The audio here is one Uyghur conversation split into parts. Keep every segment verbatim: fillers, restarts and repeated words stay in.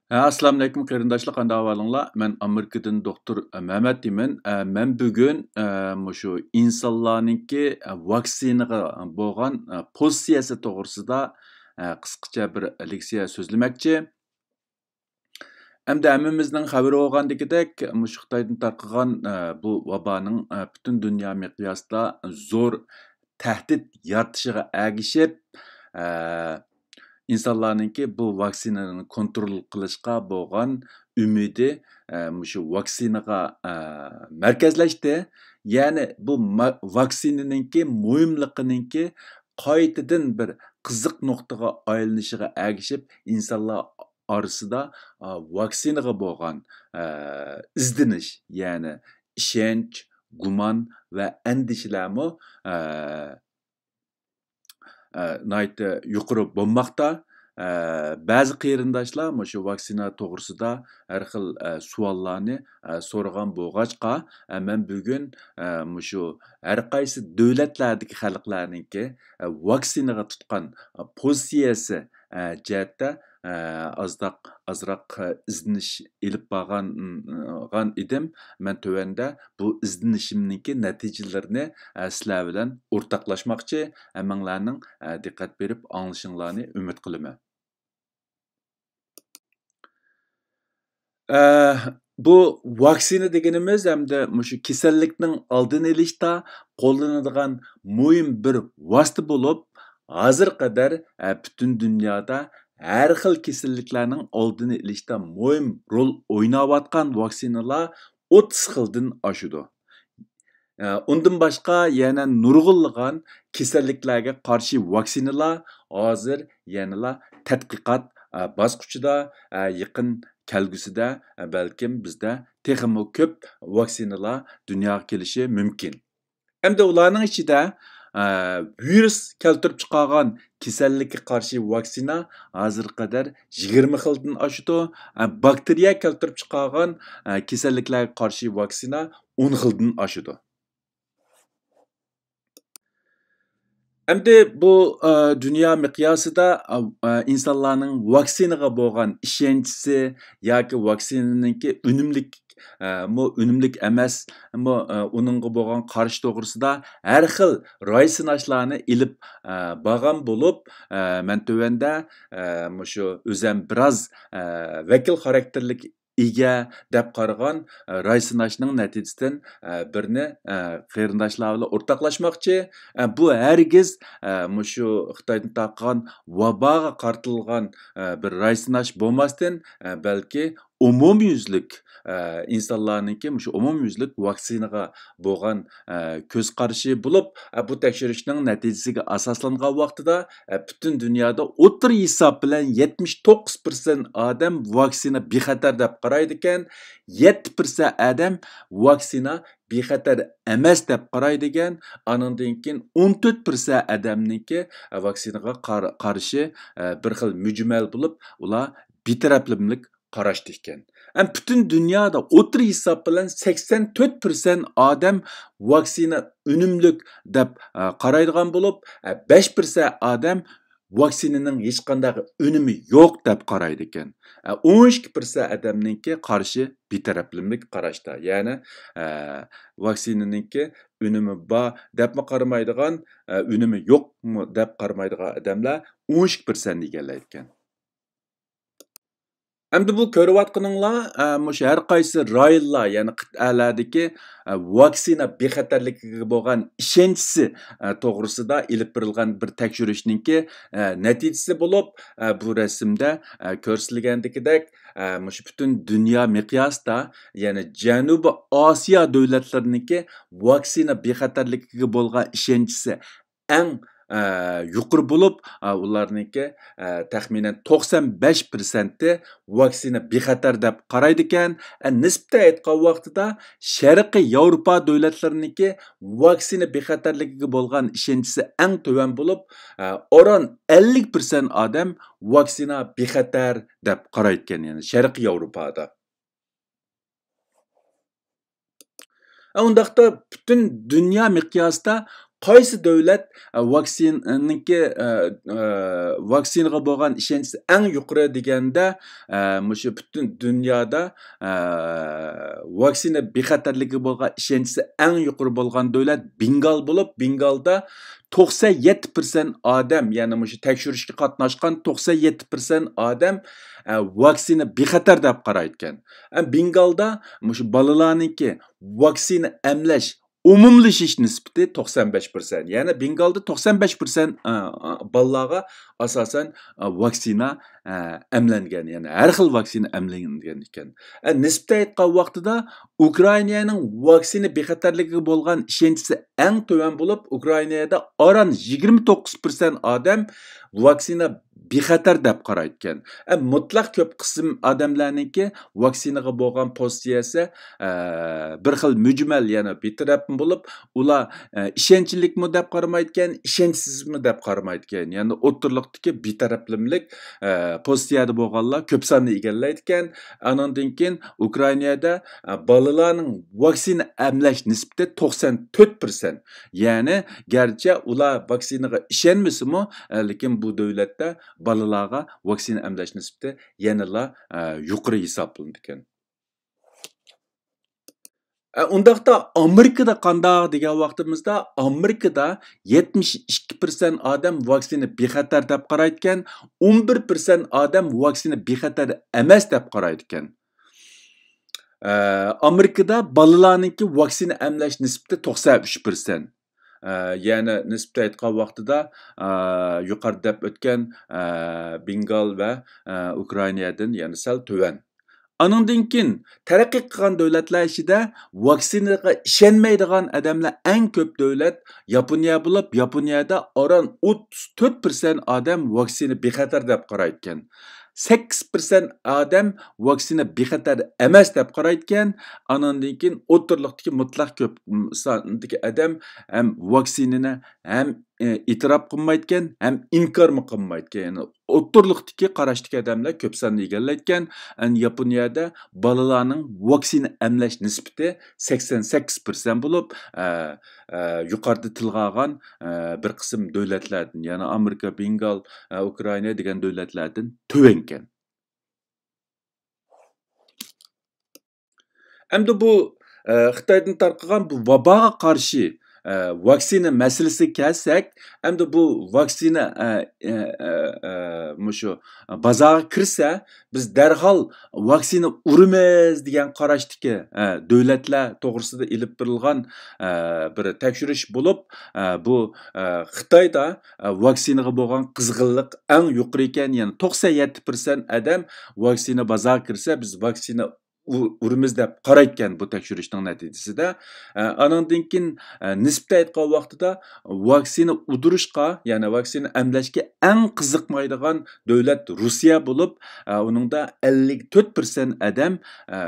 ھە، ئەسسالامۇئەلەيكۇم قېرىنداشلار، قانداق ئەھۋالىڭلار؟ مەن ئامېرىكىدىن دوختۇر مەمەت دېيمەن. ئە، مەن بۈگۈن، ئە، مۇشۇ ئىنسانلارنىڭكى، ئە، ۋاكسىنىغا بولغان، ئە، پوزىتسىيەسى توغرىسىدا، ئە، قىسقىچە بىر لېكسىيە سۆزلىمەكچى. ئەمدى ھەممىمىزنىڭ خەۋىرى بولغاندىكىدەك، مۇشۇ خىتايدىن تارقىغان، ئە، بۇ ۋابانىڭ، ئە، پۈتۈن دۇنيا مىقياسىدا زور تەھدىت يارىتىشىغا ئەگىشىپ، ئە، ئىنسانلارنىڭكى بۇ ۋاكسىنىنى كونترول قىلىشقا بولغان ئۈمىدى، ئە، مۇشۇ ۋاكسىنىغا، ئە، مەركەزلەشتى. يەنى بۇ ما-، ۋاكسىنىنىڭكى مۇھىملىقىنىڭكى قايتىدىن بىر قىزىق نۇقتىغا ئايلىنىشىغا ئەگىشىپ، ئىنسانلار ئارىسىدا، ئا، ۋاكسىنىغا بولغان، ئە، ئىزدىنىش، يەنى ئىشەنچ، گۇمان ۋە ئەندىشىلەرمۇ، ئە، ئە، ناھايىتى يۇقىرى بولماقتا. ئە، بەزى قېرىنداشلار مۇشۇ ۋاكسىنا توغرىسىدا ھەر خىل، ئە، سوئاللارنى، ئە، سورىغان بولغاچقا، ئە، مەن بۈگۈن، ئە، مۇشۇ ھەر قايسى دۆلەتلەردىكى خەلقلەرنىڭكى، ئە، ۋاكسىنىغا تۇتقان، ئە، پوزىتسىيەسى، ئە، جەھەتتە، ئە، ئازداق، ئازراق، ئە، ئىزدىنىش ئېلىپ بارغان، ئىدىم. مەن تۆۋەندە بۇ ئىزدىنىشىمنىڭكى نەتىجىلىرىنى، ئە، سىلەر بىلەن ئورتاقلاشماقچى. ھەممىڭلارنىڭ، ئە، دىققەت بېرىپ ئاڭلىشىڭلارنى ئۈمىد قىلىمەن. ئە، بۇ ۋاكسىنا دېگىنىمىز ھەمدە مۇشۇ كېسەللىكنىڭ ئالدىنى ئېلىشتا قوللىنىدىغان مۇھىم بىر ۋاسىتە بولۇپ، ھازىرغا قەدەر، ئە، پۈتۈن دۇنيادا ھەر خىل كېسەللىكلەرنىڭ ئالدىنى ئېلىشتا مۇھىم رول ئويناۋاتقان ۋاكسىنىلار ئوتتۇز خىلدىن ئاشىدۇ. ئە، ئۇندىن باشقا يەنە نۇرغۇنلىغان كېسەللىكلەرگە قارشى ۋاكسىنىلار ھازىر يەنىلا تەتقىقات، ئە، باسقۇچىدا، ئە، يېقىن كەلگۈسىدە، ئە، بەلكىم بىزدە تېخىمۇ كۆپ ۋاكسىنىلار دۇنياغا كېلىشى مۇمكىن. ئەمدى ئۇلارنىڭ ئىچىدە، ئە، ۋىرۇس كەلتۈرۈپ چىقارغان كېسەللىككە قارشى ۋاكسىنا ھازىرغا قەدەر يىگىرمە خىلدىن ئاشىدۇ. ئە، باكتېرىيە كەلتۈرۈپ چىقارغان، ئە، كېسەللىكلەرگە قارشى ۋاكسىنا ئون خىلدىن ئاشىدۇ. ئەمدى بۇ، ئە، دۇنيا مىقياسىدا، ئە، ئە، ئىنسانلارنىڭ ۋاكسىنىغا بولغان ئىشەنچىسى ياكى ۋاكسىنىنىڭكى ئۈنۈملۈك، ئە، مۇ ئۈنۈملۈك ئەمەس، مۇ، ئە، ئۇنىڭغا بولغان قارىشى توغرىسىدا ھەر خىل راي سىناشلارنى ئېلىپ، ئە، بارغان بولۇپ، ئە، مەن تۆۋەندە، ئە، مۇشۇ ئۆزەم بىراز، ئە، ۋەكىل خاراكتېرلىك ئىگە دەپ قارىغان، ئە، راي سىناشنىڭ نەتىجىسىدىن، ئە، بىرنى، ئە، قېرىنداشلار بىلەن ئورتاقلاشماقچى. ئە، بۇ ھەرگىز، ئە، مۇشۇ خىتايدىن تارقىغان ۋاباغا قارىتىلغان، ئە، بىر راي سىناش بولماستىن، ئە، بەلكى ئومۇميۈزلۈك، ئە، ئىنسانلارنىڭكى مۇشۇ ئومۇميۈزلۈك ۋاكسىنىغا بولغان، ئە، كۆز قارىشى بولۇپ، ئە، بۇ تەكشۈرۈشنىڭ نەتىجىسىگە ئاساسلانغان ۋاقتىدا، ئە، پۈتۈن دۇنيادا ئوتتۇرا ھېساب بىلەن يەتمىش توققۇز پىرسەنت ئادەم ۋاكسىنا بىخەتەر دەپ قارايدىكەن، يەتتە پىرسەنت ئادەم ۋاكسىنا بىخەتەر ئەمەس دەپ قارايدىكەن. ئانىڭدىن كېيىن ئون تۆت پىرسەنت ئادەمنىڭكى، ئە، ۋاكسىنىغا قار-، قارشى، ئە، بىر خىل مۈجمەل بولۇپ، ئۇلار بىتەرەپلىمىلىك قاراشتا ئىكەن. ھەم پۈتۈن دۇنيادا ئوتتۇرا ھېساب بىلەن سەكسەن تۆت پىرسەنت ئادەم ۋاكسىنا ئۈنۈملۈك دەپ، ئە، قارايدىغان بولۇپ، ئە، بەش پىرسەنت ئادەم ۋاكسىنىنىڭ ھېچقانداق ئۈنۈمى يوق دەپ قارايدىكەن. ئە، ئون ئىككى پىرسەنت ئادەمنىڭكى قارىشى بىتەرەپلىمىلىك قاراشتا. يەنى، ئە، ۋاكسىنىنىڭكى ئۈنۈمى بار دەپمۇ قارىمايدىغان، ئە، ئۈنۈمى يوقمۇ دەپ قارىمايدىغان ئادەملەر ئون ئىككى پىرسەنتنى ئىگىلەيدىكەن. ئەمدى بۇ كۆرۈۋاتقىنىڭلار، ئە، مۇشۇ ھەر قايسى رايونلار، يەنى قىتئەلەردىكى، ئە، ۋاكسىنا بىخەتەرلىكىگە بولغان ئىشەنچىسى، ئە، توغرىسىدا ئېلىپ بېرىلغان بىر تەكشۈرۈشنىڭكى، ئە، نەتىجىسى بولۇپ، ئە، بۇ رەسىمدە، ئە، كۆرسىتىلگەندىكىدەك، ئە، مۇشۇ پۈتۈن دۇنيا مىقياسىدا، يەنى جەنۇبىي ئاسىيا دۆلەتلىرىنىڭكى ۋاكسىنا بىخەتەرلىكىگە بولغان ئىشەنچىسى ئەڭ، ئە، يۇقىرى بولۇپ، ئە، ئۇلارنىڭكى، ئە، تەخمىنەن توقسان بەش پىرسەنتى ۋاكسىنا بىخەتەر دەپ قارايدىكەن. ئە، نىسبىتەن ئېيتقان ۋاقتىدا شەرقىي ياۋروپا دۆلەتلىرىنىڭكى ۋاكسىنا بىخەتەرلىكىگە بولغان ئىشەنچىسى ئەڭ تۆۋەن بولۇپ، ئە، ئوران ئەللىك پىرسەنت ئادەم ۋاكسىنا بىخەتەر دەپ قارايدىكەن، يەنى شەرقىي ياۋروپادا. ئە، ئۇنداقتا پۈتۈن دۇنيا مىقياسىدا قايسى دۆلەت، ئە، ۋاكسىنىنىڭكى، ئە، ئە، ۋاكسىنىغا بولغان ئىشەنچى ئەڭ يۇقىرى دېگەندە، ئە، مۇشۇ پۈتۈن دۇنيادا، ئە، ۋاكسىنا بىخەتەرلىكىگە بولغان ئىشەنچى ئەڭ يۇقىرى بولغان دۆلەت بېنگال بولۇپ، بېنگالدا توقسان يەتتە پىرسەنت ئادەم، يەنى مۇشۇ تەكشۈرۈشكە قاتناشقان توقسان يەتتە پىرسەنت ئادەم، ئە، ۋاكسىنا بىخەتەر دەپ قارايدىكەن. ئە، بېنگالدا مۇشۇ بالىلارنىڭكى ۋاكسىنا ئەملەش ئومۇملىشىش نىسبىتى توقسان بەش پىرسەنت. يەنى بېنگالدا توقسان بەش پىرسەنت، ئە، ئە، بالىلارغا ئاساسەن، ئە، ۋاكسىنا، ئە، ئەملەنگەن، يەنى ھەر خىل ۋاكسىنا ئەملەنگەن ئىكەن. ئە، نىسبىتى ئېيتقان ۋاقتىدا ئۇكرائىنانىڭ ۋاكسىنا بىخەتەرلىكىگە بولغان ئىشەنچىسى ئەڭ تۆۋەن بولۇپ، ئۇكرائىنادا ئاران يىگىرمە توققۇز پىرسەنت ئادەم ۋاكسىنا بىخەتەر دەپ قارايدىكەن. ئە، مۇتلەق كۆپ قىسىم ئادەملەرنىڭكى ۋاكسىنىغا بولغان پوزىتسىيەسى، ئە، بىر خىل مۈجمەل، يەنى بىتەرەپ بولۇپ، ئۇلار، ئە، ئىشەنچلىكمۇ دەپ قارىمايدىكەن، ئىشەنچسىزمۇ دەپ قارىمايدىكەن. يەنى ئوتتۇرىلىقتىكى بىتەرەپلىمىلىك، ئە، پوزىتسىيەدە بولغانلار كۆپ ساننى ئىگىلەيدىكەن. ئانىڭدىن كېيىن ئۇكرائىنادا، ئە، بالىلارنىڭ ۋاكسىنا ئەملەش نىسبىتى توقسان تۆت پىرسەنت. يەنى گەرچە ئۇلار ۋاكسىنىغا ئىشەنمىسىمۇ، ئە، لېكىن بۇ دۆلەتتە بالىلارغا ۋاكسىنا ئەملەش نىسبىتى يەنىلا، ئە، يۇقىرى ھېسابلىنىدىكەن. ئە، ئۇنداقتا ئامېرىكىدا قانداق دېگەن ۋاقتىمىزدا، ئامېرىكىدا يەتمىش ئىككى پىرسەنت ئادەم ۋاكسىنا بىخەتەر دەپ قارايدىكەن، ئون بىر پىرسەنت ئادەم ۋاكسىنا بىخەتەر ئەمەس دەپ قارايدىكەن. ئە، ئامېرىكىدا بالىلارنىڭكى ۋاكسىنا ئەملەش نىسبىتى توقسان ئۈچ پىرسەنت. ئە، يەنى نىسبىتى ئېيتقان ۋاقتىدا، ئە، يۇقىرىدا دەپ ئۆتكەن، ئە، بېنگال ۋە، ئە، ئۇكرائىنادىن يەنە سەل تۆۋەن. ئانىڭدىن كېيىن تەرەققىي قىلغان دۆلەتلەر ئىچىدە ۋاكسىنىغا ئىشەنمەيدىغان ئادەملەر ئەڭ كۆپ دۆلەت ياپونىيە بولۇپ، ياپونىيەدە ئاران ئوتتۇز تۆت پىرسەنت ئادەم ۋاكسىنا بىخەتەر دەپ قارايدىكەن. سەككىز پىرسەنت ئادەم ۋاكسىنا بىخەتەر ئەمەس دەپ قارايدىكەن. ئانىڭدىن كېيىن ئوتتۇرىلىقتىكى مۇتلەق كۆپ ساندىكى ئادەم ھەم ۋاكسىنىنى ھەم، ئى، ئېتىراپ قىلمايدىكەن، ھەم ئىنكارمۇ قىلمايدىكەن. يەنى ئوتتۇرىلىقتىكى قاراشتىكى ئادەملەر كۆپ ساننى ئىگىلەيدىكەن. ئەنە ياپونىيەدە بالىلارنىڭ ۋاكسىنا ئەملەش نىسبىتى سەكسەن سەككىز پىرسەنت بولۇپ، ئە، ئە، يۇقىرىدا تىلغا ئالغان، ئە، بىر قىسىم دۆلەتلەردىن، يەنى ئامېرىكا، بېنگال، ئە، ئۇكرائىنا دېگەن دۆلەتلەردىن تۆۋەنكەن. ئەمدى بۇ، ئە، خىتايدىن تارقىغان بۇ ۋاباغا قارشى، ئە، ۋاكسىنا مەسىلىسىگە كەلسەك، ئەمدى بۇ ۋاكسىنا، ئە، ئە، ئە، ئە، مۇشۇ بازارغا كىرسە، بىز دەرھال ۋاكسىنا ئۇرىمىز دېگەن قاراشتىكى، ئە، دۆلەتلەر توغرىسىدا ئېلىپ بېرىلغان، ئە، بىر تەكشۈرۈش بولۇپ، ئە، بۇ، ئە، خىتايدا، ئە، ۋاكسىنىغا بولغان قىزغىنلىق ئەڭ يۇقىرى ئىكەن، يەنى توقسان يەتتە پىرسەنت ئادەم ۋاكسىنا بازارغا كىرسە، بىز ۋاكسىنا ئۇ-، ئۇرىمىز دەپ قارايدىكەن بۇ تەكشۈرۈشنىڭ نەتىجىسىدە. ئە، ئانىڭدىن كېيىن، ئە، نىسبىتى ئېيتقان ۋاقتىدا ۋاكسىنا ئۇدۇرۇشقا، يەنى ۋاكسىنا ئەملەشكە ئەڭ قىزىقمايدىغان دۆلەت روسىيە بولۇپ، ئە، ئۇنىڭدا ئەللىك تۆت پىرسەنت ئادەم، ئە،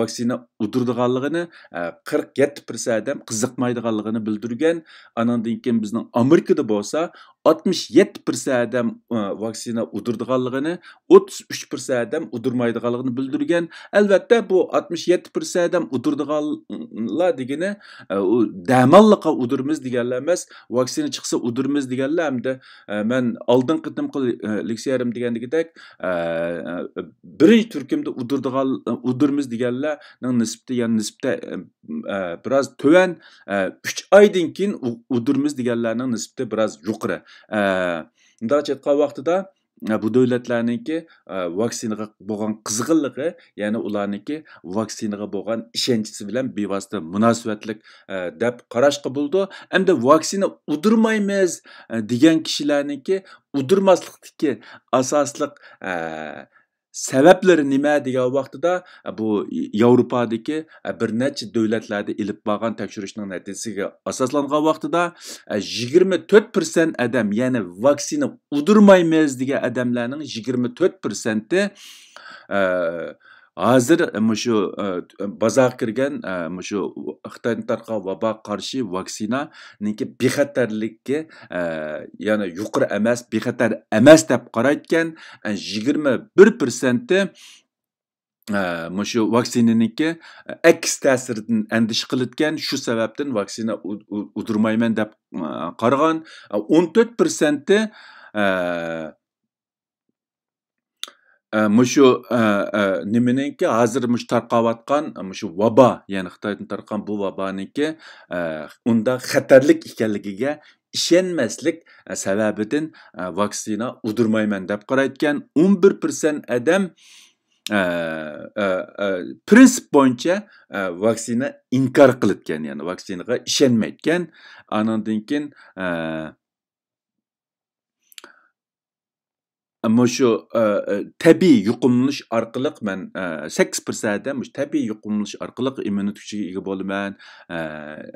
ۋاكسىنا ئۇدۇرىدىغانلىقىنى، ئە، قىرىق يەتتە پىرسەنت ئادەم قىزىقمايدىغانلىقىنى بىلدۈرگەن. ئانىڭدىن كېيىن بىزنىڭ ئامېرىكىدا بولسا ئاتمىش يەتتە پىرسەنت ئادەم، ئە، ۋاكسىنا ئۇدۇرىدىغانلىقىنى، ئوتتۇز ئۈچ پىرسەنت ئادەم ئۇدۇرمايدىغانلىقىنى بىلدۈرگەن. ئەلۋەتتە، بۇ ئاتمىش يەتتە پىرسەنت ئادەم ئۇدۇرىدىغانلار دېگىنى، ئە، ئۇ دەماللىققا ئۇدۇرىمىز دېگەنلەر ئەمەس، ۋاكسىنا چىقسا ئۇدۇرىمىز دېگەنلەر. ھەمدە، ئە، مەن ئالدىنقى قېتىمقى، ئە، لېكسىيەمدە دېگەندىكىدەك، ئە، ئە، بىرىنچى تۈركۈمدە ئۇدۇرىدىغان، ئۇدۇرىمىز دېگەنلەرنىڭ نىسبىتى يەنە نىسبىتى، ئە، ئە، بىراز تۆۋەن. ئە، ئۈچ ئايدىن كېيىن ئۇ-، ئۇدۇرىمىز دېگەنلەرنىڭ نىسبىتى بىراز يۇقىرى. ئە، مۇنداقچە ئېيتقان ۋاقتىدا، ئە، بۇ دۆلەتلەرنىڭكى، ئە، ۋاكسىنىغا بولغان قىزغىنلىقى، يەنى ئۇلارنىڭكى ۋاكسىنىغا بولغان ئىشەنچىسى بىلەن بىۋاسىتە مۇناسىۋەتلىك، ئە، دەپ قاراشقا بولىدۇ. ئەمدى ۋاكسىنا ئۇدۇرمايمىز، ئە، دېگەن كىشىلەرنىڭكى ئۇدۇرماسلىقتىكى ئاساسلىق، ئە، سەۋەبلىرى نېمە دېگەن ۋاقتىدا، بۇ ياۋروپادىكى بىر نەچچە دۆلەتلەردە ئېلىپ بارغان تەكشۈرۈشنىڭ نەتىجىسىگە ئاساسلانغان ۋاقتىدا، يىگىرمە تۆت پىرسەنت ئادەم، يەنى ۋاكسىنا ئۇدۇرمايمىز دېگەن ئادەملەرنىڭ يىگىرمە تۆت پىرسەنتى، ھازىر مۇشۇ، بازارغا كىرگەن، مۇشۇ خىتايدىن تارقىغان ۋاباغا قارشى ۋاكسىنانىڭكى بىخەتەرلىكى، ئە، يەنى يۇقىرى ئەمەس، بىخەتەر ئەمەس دەپ قارايدىكەن. ئە، يىگىرمە بىر پىرسەنتى، ئە، مۇشۇ ۋاكسىنىنىڭكى ئەكس تەسىرىدىن ئەندىشە قىلىدىكەن، شۇ سەۋەبتىن ۋاكسىنا ئۇ-، ئۇ-، ئۇدۇرمايمەن دەپ، ئە، قارىغان. ئون تۆت پىرسەنتى، ئە، ئە، مۇشۇ، ئە، ئە، نېمىنىڭكى ھازىر مۇشۇ تارقاۋاتقان، مۇشۇ ۋابا، يەنى خىتايدىن تارقىغان بۇ ۋابانىڭكى، ئە، ئۇنداق خەتەرلىك ئىكەنلىكىگە ئىشەنمەسلىك، ئە، سەۋەبىدىن، ئە، ۋاكسىنا ئۇدۇرمايمەن دەپ قارايدىكەن. ئون بىر پىرسەنت ئادەم، ئە، ئە، ئە، پرىنسىپ بويىچە، ئە، ۋاكسىنا ئىنكار قىلىدىكەن، يەنى ۋاكسىنىغا ئىشەنمەيدىكەن. ئانىڭدىن كېيىن، ئە، مۇشۇ، ئە، ئە، تەبىئىي يۇقۇملىنىش ئارقىلىق مەن، ئە، سەككىز پىرسەنت مۇشۇ تەبىئىي يۇقۇملىنىش ئارقىلىق ئىممۇنىتېت كۈچىگە ئىگە بولىمەن، ئە،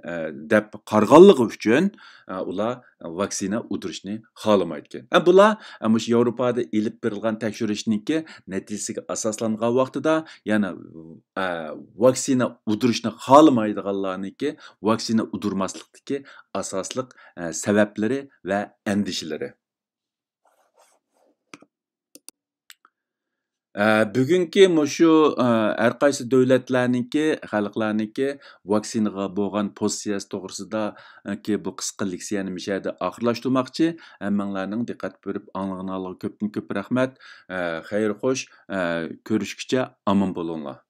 ئە، دەپ قارىغانلىقى ئۈچۈن، ئە، ئۇلار ۋاكسىنا ئۇدۇرۇشنى خالىمايدىكەن. ئە، بۇلار، ئە، مۇشۇ ياۋروپادا ئېلىپ بېرىلغان تەكشۈرۈشنىڭكى نەتىجىسىگە ئاساسلانغان ۋاقتىدا يەنە، ئە، ۋاكسىنا ئۇدۇرۇشنى خالىمايدىغانلارنىڭكى ۋاكسىنا ئۇدۇرماسلىقتىكى ئاساسلىق، ئە، سەۋەبلىرى ۋە ئەندىشىلىرى. ئە، بۈگۈنكى مۇشۇ، ئە، ھەر قايسى دۆلەتلەرنىڭكى، خەلقلەرنىڭكى ۋاكسىنىغا بولغان پوزىتسىيەسى توغرىسىدا، ئە، كى بۇ قىسقا لېكسىيەنى مۇشۇ يەردە ئاخىرلاشتۇرماقچى. ھەممىڭلارنىڭ دىققەت بېرىپ ئاڭلىغىنىڭلارغا كۆپتىن كۆپ رەھمەت. ئە، خەير خوش، ئە، كۆرۈشكىچە ئامان بولۇڭلار.